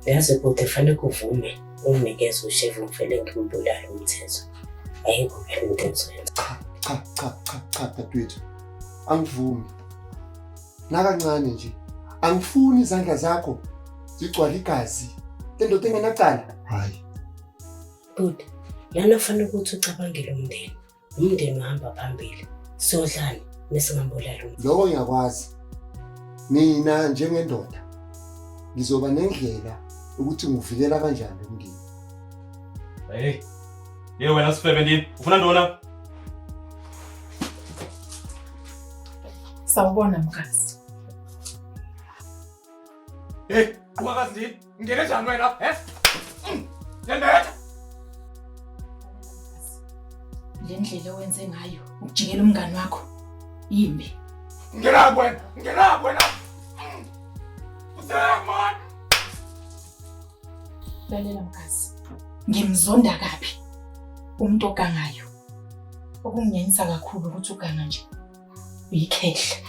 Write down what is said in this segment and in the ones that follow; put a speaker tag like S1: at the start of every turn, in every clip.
S1: Yazi bhuti kufanele uvume unginikeze ushevu ngivele ngimbulale umthetho. Ayikho phela into engizoyenza.
S2: Cha cha cha cha cha dadewethu. Angivumi. Nakancane nje. Angifuni izandla zakho zigcwale igazi. Le ndoda engenacala. Hayi.
S1: Bhuti, lana kufanele ukuthi ucabangele umndeni. Umndeni uhamba phambili. Siyodlani mesingambulali umuntu.
S2: Lokho ngiyakwazi. Mina njengendoda ngizoba nendlela ukuthi ngivikela kanjani lo mndeni.
S3: Hey. Hey wena sifebe ndini, ufuna ntoni?
S4: Sawubona mkazi.
S3: Hey, qhubakazi ndini, ngene njani wena? He? Yandetha.
S4: Le ndlela owenze ngayo ukujikela umngani wakho yimbi.
S3: Ngenaphi wena? Ngenaphi wena? Usek man.
S4: Lalela mkazi. Ngimzonda kabi umuntu ogangayo. Okunginyanyisa kakhulu ukuthi uganga nje uyikhehla.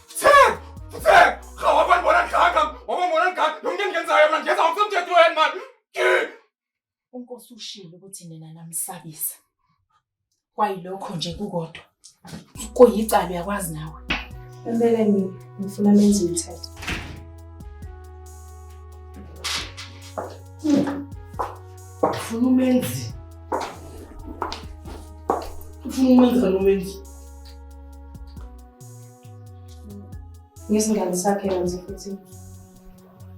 S3: Futsek! Futsek! Cha wakwandibona ndidlanga, wakwandibona ndidlanga. Yonke into endiyenzayo mna ndiyenza ngokusemthethweni man.
S4: UNkosi ushilo ukuthi nina namsabisa. Kwayilokho nje kukodwa. Kuyicala uyakwazi nawe.
S5: Empeleni ngifuna menze umthetho.
S6: Ufuna umenzi. Ufuna umenzi umenzi.
S5: Ngisingane sakhe kanti futhi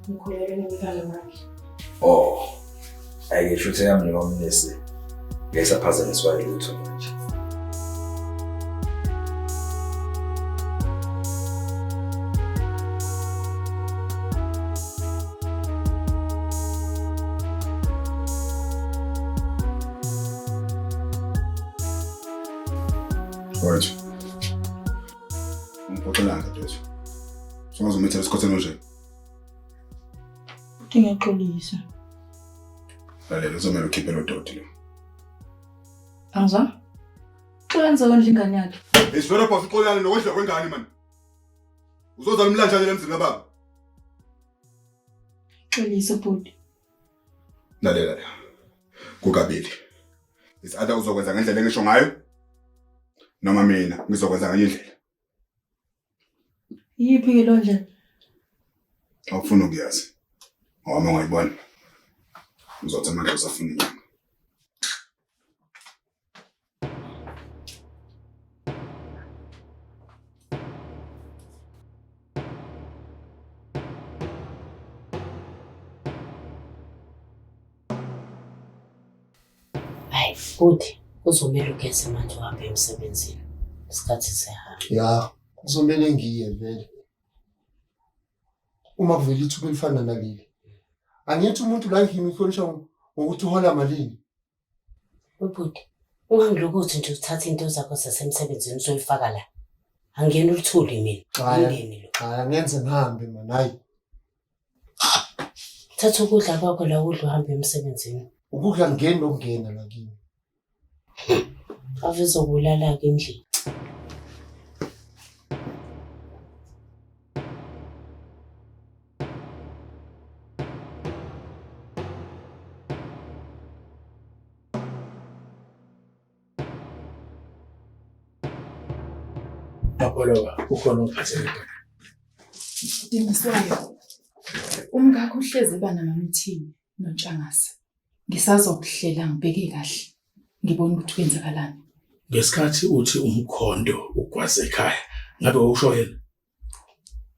S5: ngikhulelwe nomntwana wakhe.
S7: Oh. Ayike shuthe yami nomnesi. Ngeke saphazanyiswa lutho manje.
S8: Mfowethu. Ungiphoxelani dadewethu? Sungazomithela esikhotheni nje.
S5: Futhi ngiyaxolisa.
S8: Lalela uzomele ukhiphe lo doti lo.
S5: Angizwa? Xolani wondla ingane yakhe.
S8: Isivele boss uxolane nokondla kwengane man. Uzozala umlanjane emzini kababa.
S5: Xolisa bhuti.
S8: Lalela la. Kukabili. It's either uzokwenza ngendlela engisho ngayo noma mina ngizokwenza ngenye indlela.
S5: Iyiphi ke lo ndlela?
S8: Awufuni ukuyazi. Ngoba ungayibona. Uzothi amadlozi afuna inyama.
S1: Hayi futhi kuzomele ugeze manje uhambe emsebenzini. Isikhathi sihamba.
S2: Ya, kuzomele ngiye vele. Uma kuvela ithuba elifana naleli. Angithi umuntu la ngimi uhlonishwa ngokuthi uhola malini.
S1: Ubhuti, ungangilokothi nje uthathe into zakho zasemsebenzini uzoyifaka la. Angiyena uluthuli mina.
S2: Hhayi.
S1: Umndeni lo.
S2: Hayi angenze ngihambe man, hayi.
S1: Thatha ukudla kwakho la udla uhambe emsebenzini.
S2: Ukudla ngeni nokungena la kimi.
S1: Ave izobulala-ke endlini.
S6: Mapholoba, ukhona ongiphathele khona.
S4: Dingiswayo, umkakho uhlezi eba namamithini noNtshangase. Ngisazokuhlela ngibheke kahle ngibone ukuthi kwenzakalani.
S6: Ngesikhathi uthi umkhonto ugwaze ekhaya, ngabe usho yena?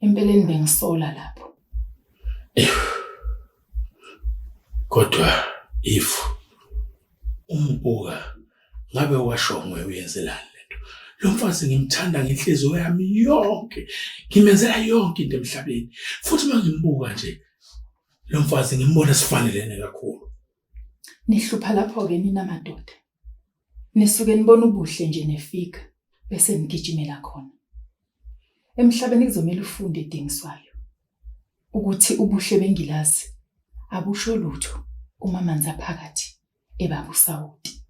S4: Empeleni bengisola lapho.
S6: Kodwa if umbuka ngabe washongwe uyenzelani lento? Lo mfazi ngimthanda ngenhliziyo yami yonke. Ngimenzela yonke into emhlabeni. Futhi uma ngimbuka nje lo mfazi ngimbona sifanelene kakhulu.
S4: Nihlupha lapho-ke nina madoda. Nisuke nibona ubuhle nje nefika bese nigijimela khona. Emhlabeni kuzomele ufunde edingiswayo ukuthi ubuhle bengilazi abusho lutho uma amanzi aphakathi ebaba usawoti.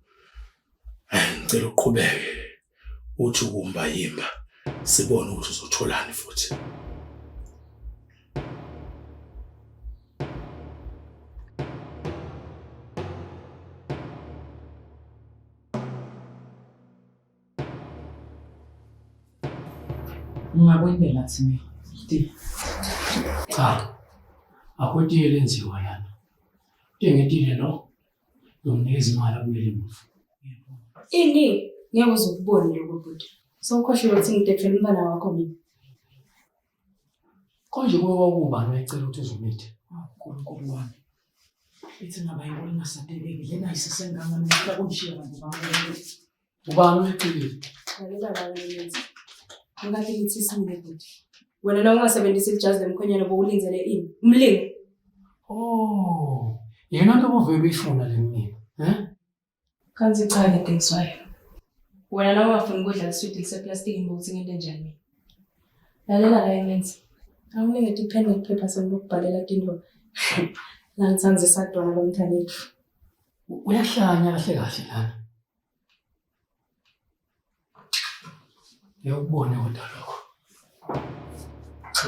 S6: Hayi ngicela uqhubeke uthi ukumba yimba sibone ukuthi uzotholani futhi.
S9: Ungakwendela thina. Itiye.
S10: Cha. Akho tiye lenziwa lana. Tiye ngetile lo. Ngomnikeza imali abuyele emuva.
S5: Ini? Ngeke uze ukubone lokho bhuti. Sewukhohliwe ukuthi ngidedele umntwana wakho mina.
S10: Konje kuwe kwakubani wayecela ukuthi uzomitha?
S9: Nkulunkulu wami. Ithi ngaba yibona ingasateleki lena isisenganga mina kungishiya abantu bami.
S10: Ubani oyecelile?
S5: Lalela la wena Menzi. Ngikade ngithi simile bhuti. Wena na ungasebenzisi ijazi lemkhwenyana bowulindele ini? Umlingo.
S10: Oh, yena nto obuvele uyifuna le mina. Eh?
S5: Kanti cha ke Dingiswayo. Wena na ungafuni ukudla iswidi liseplastikini bowuthi ngento enjani mina? Lalela la Menzi. Awunikete ipheni neliphepha sengilokubhalela tintfo. La ngitsandzisa tona lo mntanethu.
S10: Uyahlanya kahle kahle lana. Ngiyakubona kodwa lokho.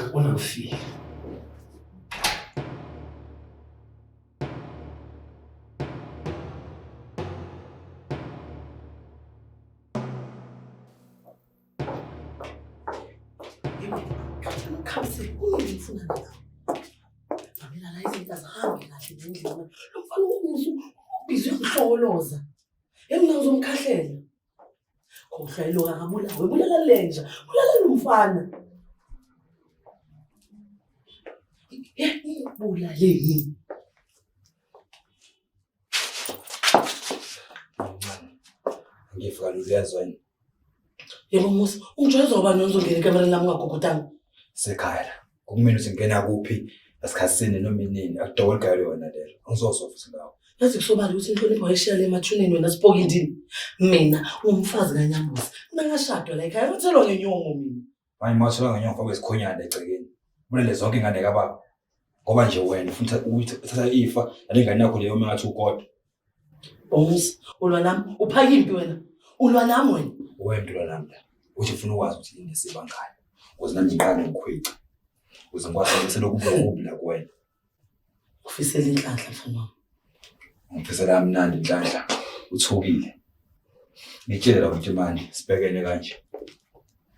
S10: Ubona ngifike.
S1: Ungifuna mina. Mamela la izinto azihambi kahle nendlela. Lo mfana ubhizi uyangihlokoloza. Yena ngizomkhahlela. Khohlwa iloka akabulawe, bulala lenja, bulala lo mfana. Bulaleni.
S7: Ngifika lula uyazwa yini?
S1: Yebo Musa, ungijwayeza ubani ozongena ekamereni lami ungagugudanga?
S7: Sekhaya la. Kumele ukuthi ngingena kuphi asikhathini noma inini akudokoli gayo yona lelo. Angizozwa futhi ngawo.
S1: Yazi kusobala ukuthi inhlonipho wayishiya le emathuneni wena sipokindini. Mina umfazi kaNyambuzi. Mina ngashadwa la ekhaya ngathelwa ngenyongo mina.
S7: Manje uma uthelwa ngenyongo ufakwe isikhonyane egcekeni. Ubulele zonke ingane kababa. Ngoba nje wena ufuna ukuthatha ifa nale ngane yakho leyo uma ngathi ukodwa.
S1: Bomusa, ulwa nami, uphaka impi wena. Ulwa nami wena.
S7: Wena ulwa nami la. Uthi ufuna ukwazi ukuthi yini esibangayo. Ukuze nami ngiqale ngikhwice. Ukuze ngikwazi ukuthi lokhu kubi la kuwena.
S1: Ufisela inhlanhla mfana wami.
S7: Ngifisela kamnandi inhlanhla. Uthukile. Ngitshele la ukuthi manje sibhekene kanje.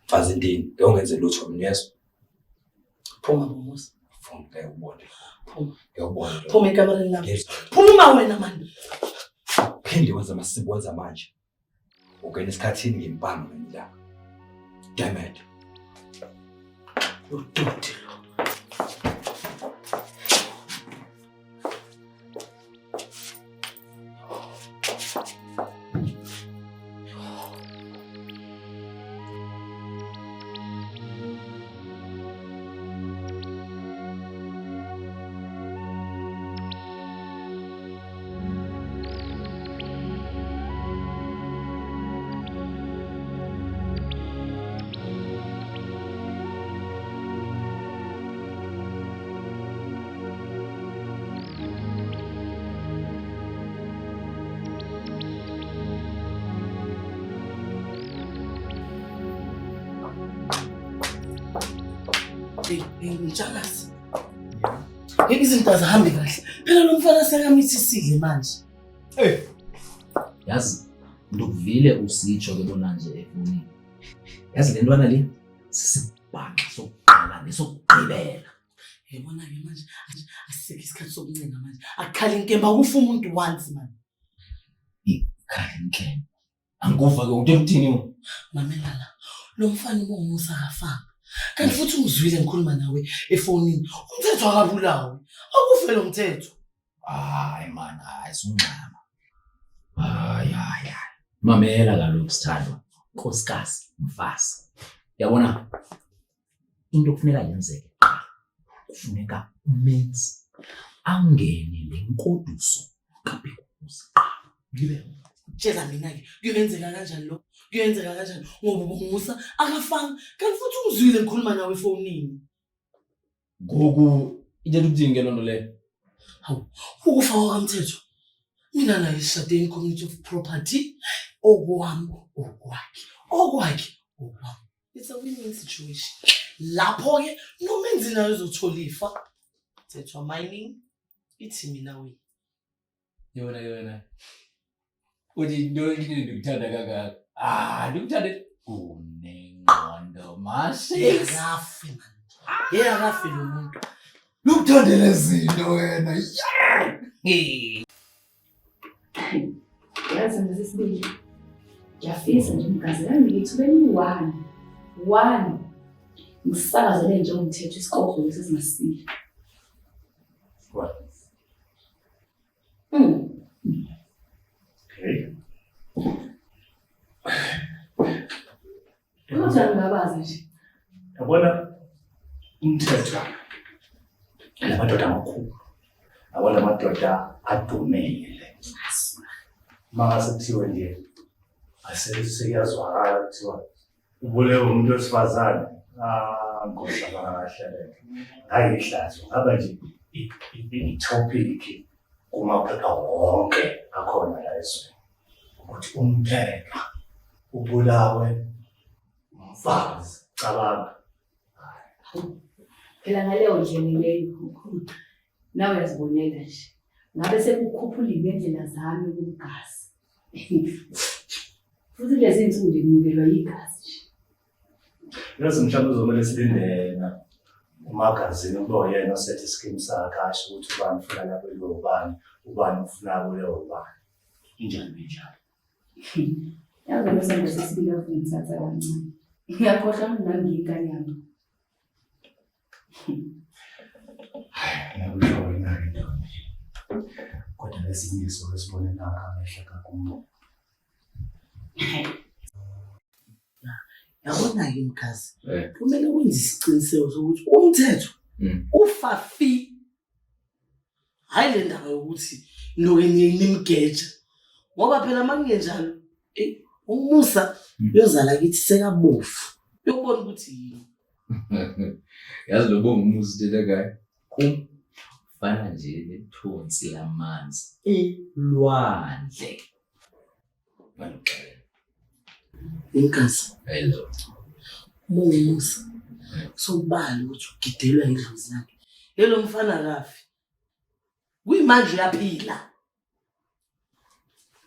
S7: Mfazi ndini, ngeke ungenze lutho mina uyezwa.
S1: Phuma Bomusa.
S7: Phuma ngeke ubone.
S1: Phuma.
S7: Ngeke ubone.
S1: Phuma ekamereni lami. Phuma wena mani.
S7: Phinde wenza amasiko wenza manje. Ungena esikhathini ngimpama ngenye ilanga. Damn it.
S1: Udoti lo. Hey, hey, Mtshakazi. Ngeke izinto azihambi kahle. Phela lo mfana sekamithisile manje.
S11: Hey. Yazi ndikuvile usitsho ke bona nje efonini. Yazi le ntwana le sisibhanxa sokuqala nesokugqibela.
S1: Yabona ke manje asisekho isikhathi sokuncenga manje. Akukhala inkemba kufa umuntu once man.
S11: Ikhala inkemba. Angikuva ke uthe uthini wena?
S1: Mamela la. Lo mfana ubongusa akafanga. Kanti futhi ungizwile ngikhuluma nawe efonini. Umthetho akabulawi. Akufe lo mthetho.
S11: Hayi man, hayi sungxama. Hayi hayi hayi. Mamela kaloku sithandwa. Nkosikazi, mfazi. Yabona into okufuneka yenzeke kuqala. Kufuneka umenzi angene le nkoduso kaBhekumuzi kuqala.
S1: Ngibe tshela mina-ke kuyenzeka kanjani lokho kuyenzeka kanjani ngoba ubongusa akafanga kanti futhi ungizwile ngikhuluma nawe efonini.
S11: Ngoku ithetha ukuthini ke loo nto leyo?
S1: Hawu, ukufa kwakamthetho. Mina naye sishade in community of property. Okwami okwakhe. Okwakhe okwami. It's a win-win situation. Lapho-ke nomenzi naye uzothola ifa. Thethwa mining ithi mina wena.
S11: Yona yona. Uthi into ndikuthanda kangaka. Ah, ndikuthanda unengqondo. No mashis.
S1: Akafi man. Yeye akafi lo muntu.
S11: Lukuthandele zinto wena. Yeah.
S5: Yazi nje sesibili. Ngiyafisa nje umgazi nami ngithuba eliyi-one. One. Ngisakazele nje umthetho isikokho lesi esingasile.
S7: What? Okay.
S5: Uthi angingabazi nje.
S6: Yabona umthetho lamadoda amakhulu. Yabona amadoda adumile. Mangase kuthiwe nje asekuyazwakala kuthiwa ubulewe umuntu wesifazane. Ah, Nkosi kahle le. Hayi ihlazo. Ngaba nje i-topic kumaphepha wonke akhona la ezweni. Ukuthi umthetho ubulawe umfazi. Cabanga.
S5: Phela ngaleyo ndlela leyo nawe uyazibonela nje. Ngabe sekukhuphulile indlela zami kumgazi. Futhi kulezi nsuku nje kunukelwa yigazi nje.
S6: Yazi mhlawumbe uzomele silindena umagazini kube uyena osethe isikimu sakhe asho ukuthi ubani ufuna labelwe ubani, ubani ufuna abulewe ubani. Injalo injalo.
S5: Yazi wena sandla sesibili afuna ngithatha kancane. Ngiyakhohlwa ukuthi nami ngiyingane yami.
S6: Hayi, ngiyakusho wena-ke ntombi. Kodwa lesinye soke sibone nakho amehlo kakumo.
S1: Yabona-ke mkhazi, kumele wenze isiqiniseko sokuthi umthetho ufa fi. Hhayi le ndaba yokuthi noke nimgeja. Ngoba phela uma kungenjalo, eyi umusa uyozala kithi sekabovu. Uyobona ukuthi yini.
S7: Yazi lo bonga umuzi uthetha ngayo kum fana nje nethonsi lamanzi elwandle. Nganokuxelela.
S1: Mkhazi.
S7: Hello.
S1: Uma unguMusa, sobala ukuthi ugidelwa idlozi lakhe. Lelo mfana akafi. Kuyimanje uyaphila.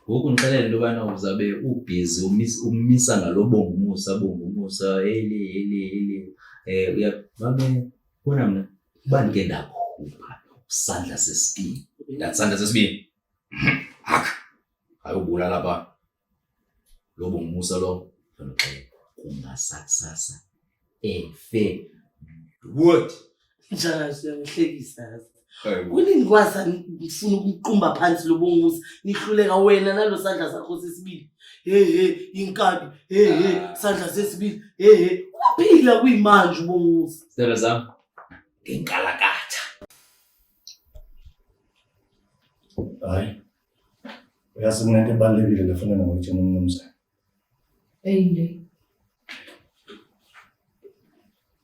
S11: Ngoku ndixelele into yobana uzabe ubhizi umisa ngalo bonga umusa, bonga umusa, eli, eli, eli. Uya, mame, bona mna, uba ndike ndakhupha isandla sesibini. Ndathi sandla sesibini. Haka. Ayobulala ba. Lo bonga umusa lo, ndinoxela kungasakusasa efe. What?
S1: Njakazi uyangihlekisa yazi. Kunini kwaza ngifuna ukumqumba phansi lo bongusa nihluleka wena nalo sandla sakho sesibili. Hey hey inkabi, hey hey sandla sesibili, hey hey uyaphila kuyimanje ubongusa.
S11: Sithelo sami ngenkalakatha.
S6: Hayi. Uyazi kunento ebalulekile lefanele ngoyitshela umnumzane.
S5: Eyinde.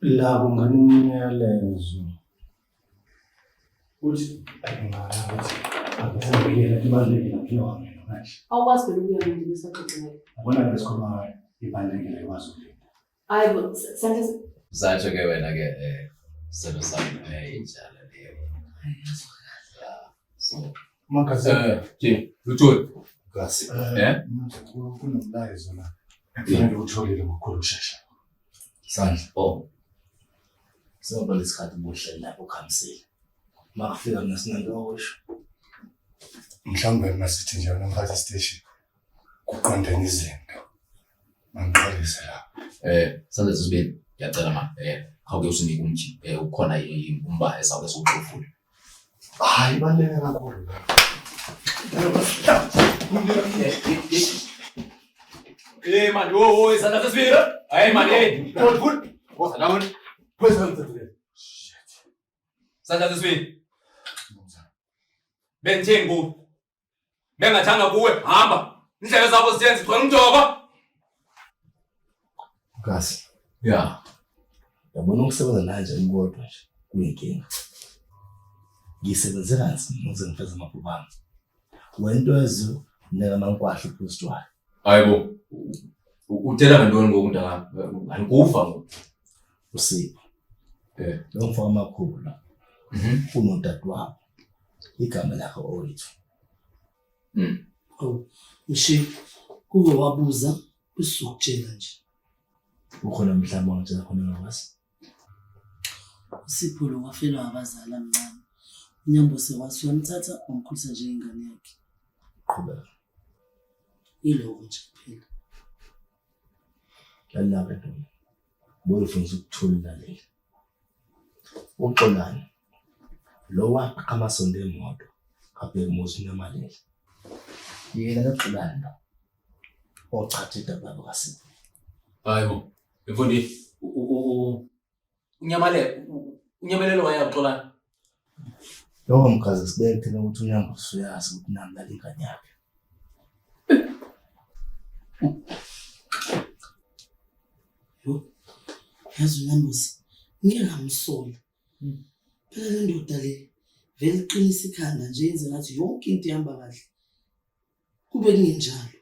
S6: La kungena umyalezo. Uthi ayingana ukuthi akuvumelele ibalulekile akuyiwa mina manje.
S5: Awukwazi phela ukuya manje besaxoxa ngayo.
S6: Yabona le sikhuluma ngayo ibalulekile ikwazi ukulinda.
S5: Hayi bo, sandla
S11: Zatsho ke wena ke sithelo sami injalo leyo. So
S6: Magazine.
S7: Nje, luthuli.
S6: Kasi.
S7: Eh?
S6: Kunomlayezo la. Ekufanele uwutholile ngokukhulu ukushesha.
S11: Sandla. Oh. Singaba lesikhathi buhle lapho khamisile. Makufika mina sinento okusho.
S6: Mhlawumbe masithi nje wena mphathi siteshi kuqondene izinto. Mangiqalise la.
S11: Sandla sesibili ngiyacela ma. Khawuke usinike umji. Ukhona umba esawuke siwuxovule.
S6: Hayi ibaluleke kakhulu.
S7: Hey man, wo wo, sandla sesibili. Hey man, hey. Good good. Woza la wena. Sandla sesibili. Bengitheni kuwe? Bengathanga kuwe, hamba. Indlela zakho ziyenza igcwele umjovo.
S1: Mkhazi.
S11: Yeah.
S1: Yabona ukusebenza nanje kodwa nje kuyinkinga. Ngisebenze kanzima ukuze ngifeze amaphupho ami. Wena into ezo nika amankwahla uphuza utshwala.
S7: Hayibo. Utela ngantoni ngoku mntanami? Andikuva ngoku.
S1: Usipho. Lo mfo amakhulu lo. Unodadewabo. Igama lakhe Owethu. Oh, Mshi, kube wabuza usizokutshela nje.
S6: Ukhona mhlawumbe ongitshela khona ngakwazi?
S1: USipho lo wafelwa abazali amncane. UNyambose wathi uyamthatha wamkhulisa njengengane yakhe.
S6: Qhubeka.
S1: Yiloko nje kuphela.
S6: Lalela-ke ntombi. Buyifundisa ukuthula ulalele. UXolani lo waqhaqa amasondo emoto kabheka umuzi unyamalele. Yena noXolani lo ochatha idaba kaSipho.
S7: Hayi bo, mfundisi, unyamale unyamelelo waya uXolani.
S6: Lokho mgazi sibeke thina ukuthi uNyambose uyazi ukuthi nami lale ingane yakhe.
S1: Yo, yazi uNyambose ngike ngamsola. Phela le ndoda le vele iqinisa ikhanda nje yenze ngathi yonke into ihamba kahle. Kube kungenjalo.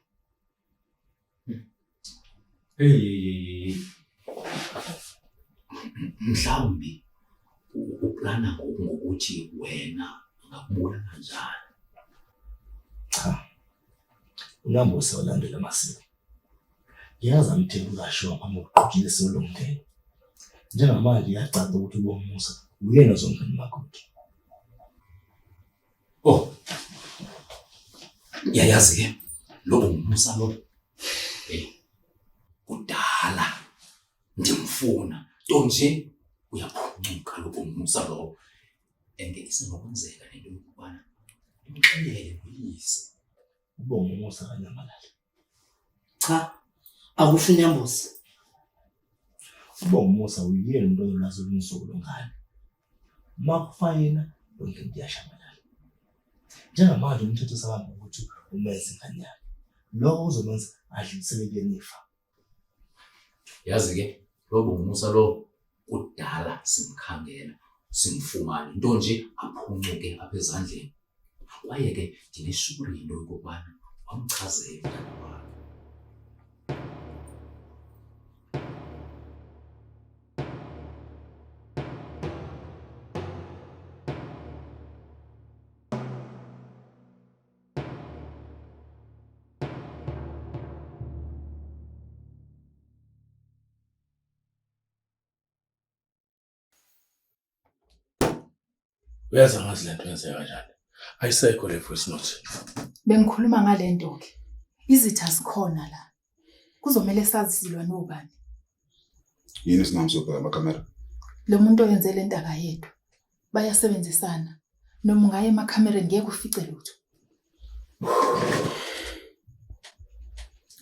S7: Hey. Mhlawumbi uplana ngokuthi wena angakubulala kanjani.
S6: Cha. UNyambose ulandela amasiko. Ngiyazi amthembu kashiwa phambi kokuqhutshela isiko lomndeni. Njengamanje iyacaca ukuthi uBongumusa uyena ozongena umakoti.
S7: Oh. Uyayazi ke lo Bongumusa lo. Hey. Kudala ndimfuna nto nje uyaphuncuka lo Bongumusa lo. And isenokwenzeka nento yokubana imxelele nguyise.
S6: UBongumusa kanyamalala.
S1: Cha, akusho uNyambose.
S6: UBongumusa uyena umuntu onolwazi olunzulu ngane. Uma kufa yena yonke into iyashabalala. Njengamanje umthetho usabamba ukuthi umenze ingane yakhe. Lokho kuzomenza adlulisele kuyena ifa.
S7: Yazi ke lo Bongumusa lo kudala simkhangela simfumane nto nje aphuncuke apha ezandleni. Kwaye ke ndineshukuri yinto yokokubana wamchazela umntana wakhe.
S6: Uyazi angazi lento yenzeka kanjani. Ayisekho le voice note.
S4: Bengikhuluma ngale nto ke. Izitha zikhona la. Kuzomele sazi silwa nobani.
S8: Yini sinami sobheka amakhamera?
S4: Lo muntu oyenze le nto akayedwa. Bayasebenzisana. Noma ungaya emakhamereni ngeke ufice lutho.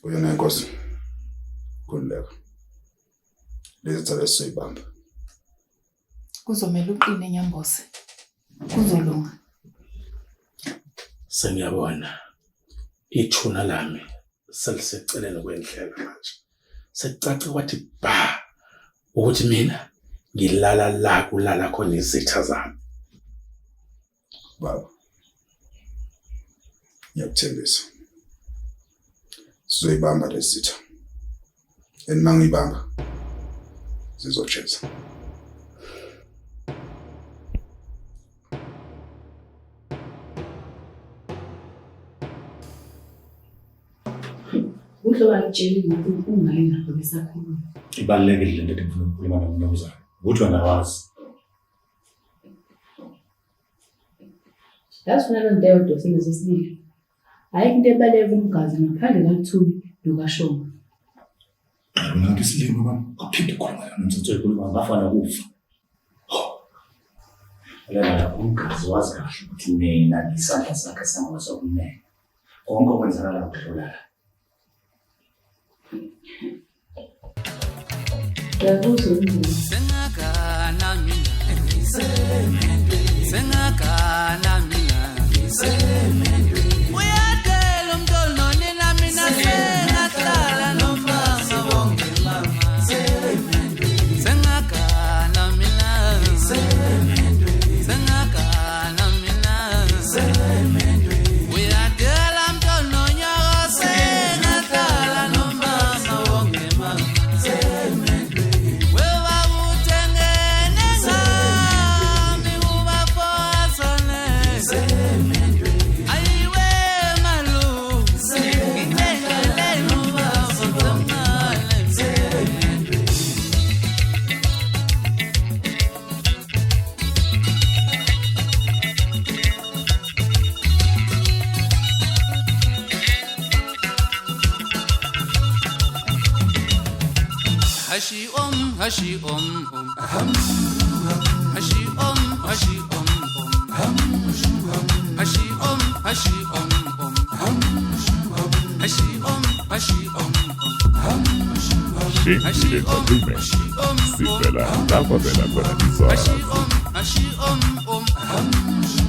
S8: Uyona inkosi. Khululeka. Lezi thaba sizoyibamba.
S4: Kuzomele uqine Nyambose. Kuzolunga.
S6: Sengiyabona ithuna lami seliseceleni kwendlela manje. Sekucace kwathi ba ukuthi mina ngilala la kulala khona izitha zami.
S8: Baba. Ngiyakuthembisa. Sizoyibamba lezi zitha. And mangiyibamba zizojeza.
S5: Kuhle wangitshela ukuthi ungayi lapho besakhuluma.
S12: Ibalulekile le nto engifuna ukukhuluma nomnumzane. Ukuthi wena wazi.
S5: Yazi funa loo nto eyodwa sesibili. Ayikho into ebaleka umgazi ngaphandle kaLuthuli nokaShongwe.
S12: Mina ngisilima baba, aphinde khuluma yona umthetho ekhuluma ngafana kufa. Lalela umgazi wazi kahle ukuthi mina ngisandla sakhe sangosokunene. Konke okwenzakala kudlula la.
S5: Ngiyakuzwa umndeni.
S13: Sengagana mina Sengagana mina Uyadela umntwana nina mina sengahlala nomama bonke mama Sengagana mina Sengagana mina Uyadela umntwana onyaka sengahlala nomama bonke mama Hashi om, hashi om om. Hashi om, hashi om om. Hashi om, hashi om om. Hashi om, hashi om om.
S14: Shimbi Entertainment sivela lapha vela khona izwazi.
S13: Hashi om om.